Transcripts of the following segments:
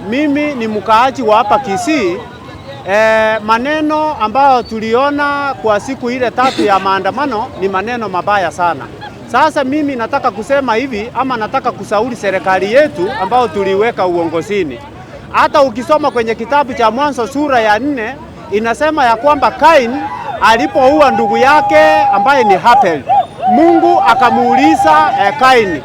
Mimi ni mkaaji wa hapa Kisii. Maneno ambayo tuliona kwa siku ile 3 ya maandamano ni maneno mabaya sana. Sasa mimi nataka kusema hivi ama nataka kushauri serikali yetu ambayo tuliweka uongozini. Hata ukisoma kwenye kitabu cha Mwanzo sura ya 4 inasema ya kwamba Kain alipoua ndugu yake ambaye ni Habel, Mungu akamuuliza Kain,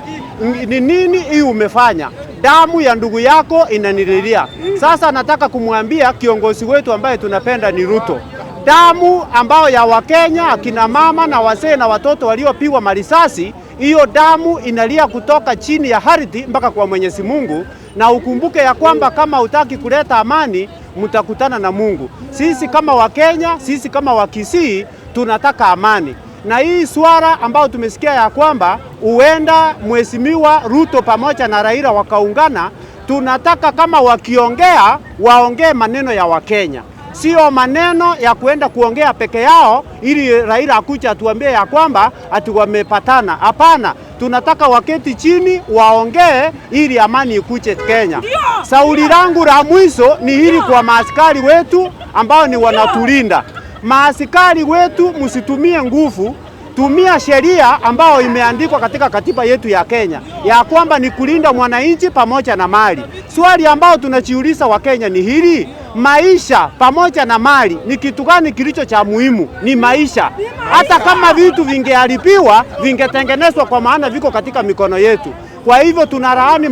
ni nini hii umefanya? Damu ya ndugu yako inanililia. Sasa nataka kumwambia kiongozi wetu ambaye tunapenda ni Ruto, damu ambayo ya Wakenya akina mama na wazee na watoto waliopigwa marisasi, hiyo damu inalia kutoka chini ya ardhi mpaka kwa Mwenyezi Mungu. Na ukumbuke ya kwamba kama hutaki kuleta amani, mtakutana na Mungu. Sisi kama Wakenya, sisi kama Wakisii tunataka amani na hii swala ambayo tumesikia ya kwamba huenda Mheshimiwa Ruto pamoja na Raila wakaungana, tunataka kama wakiongea waongee maneno ya Wakenya, sio maneno ya kuenda kuongea peke yao ili Raila akuja atuambie ya kwamba ati wamepatana. Hapana, tunataka waketi chini waongee ili amani ikuje Kenya. Shauri langu la mwisho ni hili kwa maaskari wetu ambao ni wanatulinda. Maaskari wetu, msitumie nguvu, tumia sheria ambayo imeandikwa katika katiba yetu ya Kenya ya kwamba ni kulinda mwananchi pamoja na mali. Swali ambao tunajiuliza Wakenya ni hili, maisha pamoja na mali ni kitu gani kilicho cha muhimu? Ni maisha. Hata kama vitu vingeharibiwa vingetengenezwa, kwa maana viko katika mikono yetu. Kwa hivyo tunalaani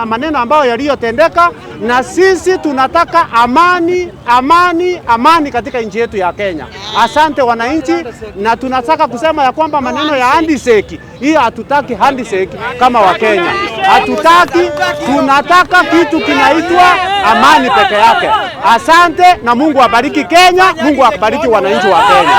maneno ambayo yaliyotendeka, na sisi tunataka amani, amani, amani katika nchi yetu ya Kenya. Asante wananchi, na tunataka kusema ya kwamba maneno ya handshake hiyo, hatutaki handshake kama Wakenya, hatutaki. Tunataka kitu kinaitwa amani peke yake. Asante na Mungu abariki Kenya, Mungu abariki wananchi wa Kenya.